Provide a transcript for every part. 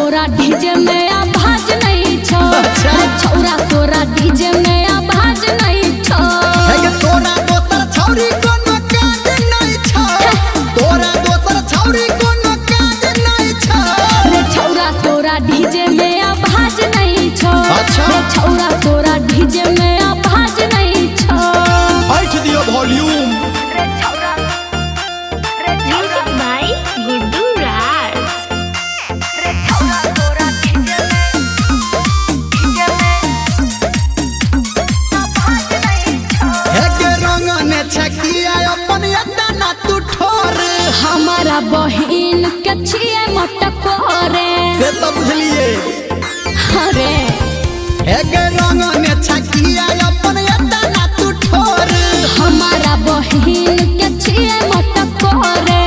तोरा डीजे में आवाज नहीं छो। अच्छा। रे छौरा तोरा डीजे में आवाज नहीं छो। हे गे तोरा दोसर छौरी कोनो काज नहीं छौ। तोरा दोसर छौरी कोनो काज नहीं छौ। रे छौरा तोरा डीजे में आवाज नहीं छो। अच्छा। रे छौरा तोरा डीजे में आवाज नहीं छो। ऐठ दियो volume. Music by Guddu Raj. हे गे रंग ने छकिया अपन एतना तू ठोर। हमारा बहिन के छिए मटकोरे। से तो बुझलिए। अरे हे गे रंग ने छकिया अपन एतना तू ठोर। हमारा बहिन के छिए मटकोरे।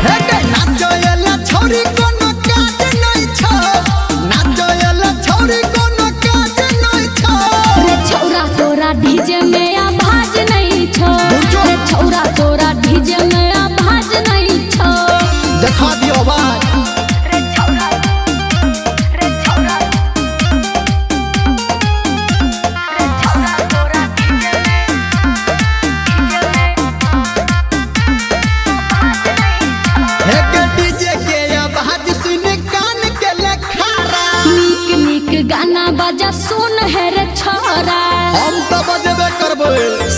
हे गे नाचो एला छौरी कोनो काज नहीं छौ। नाचो एला छौरी कोनो काज नहीं छौ। रे छौरा तोरा डीजे में आवाज नहीं छो। बुझो। रे छौरा तोरा डीजे में आवाज नहीं छो। देखा दियो आवाज। हे गे डीजे के आवाज सुन कान के लखारा। नीक नीक गाना बजा सुन है रे छोरा। हम तो बजबे करबै।